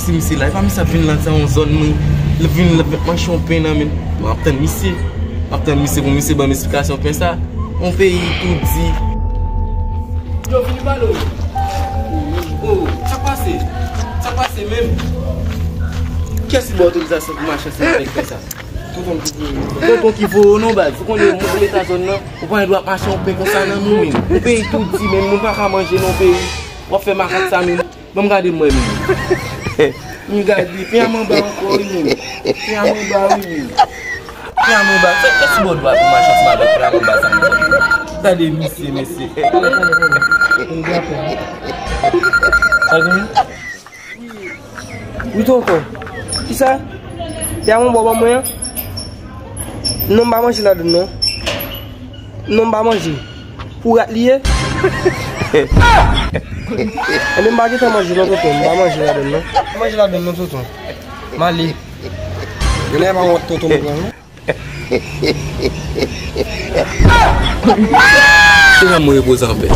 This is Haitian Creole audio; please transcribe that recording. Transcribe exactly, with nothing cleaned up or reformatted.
Si misye la, e pa misye ap vin la sa yon zòn mwen, l ap vin l ap met manchè yon pen nan men. M ap tann misye. M ap tann misye pou misye ban m esplikasyon pen sa. Yon peyi tou di. Yo, vini pale w. Oh, sa k pase? Sa k pase menm? Kiyès ki ba w otorizasyon pou mache ansanm avèk pen sa? Tonton ki voye w. Tonton ki voye w non baz. Ou konnen moun pou leta zòn nan, ou pa gen dwa ap mache yon pen konsa nan men w menm. Yon peyi tou di menm, moun pa ka manje nan yon peyi. W ap fè makak sa menm. Ban m gade mwen menm. M gade, pen a m anba ankò wi menm. Pen a m anba wi menm. Pen a m anba. Sa, kiyès ki ba w dwa pou mache ansanm avèk pen a m anba sa menm? Gade misye, mesye. Sa gen? Wi, tonton. Kisa? Te a yon bò ban mwen an? Non, m pa manje ladann, non. Non, m pa manje. Pou rat li ye? Enben, m pa gentan manje, non, tonton. M pa manje ladann, non. M manje ladann, non, tonton. M ale. Genlè pa wont tonton m pran, non. Se jan mwen repoze anpè.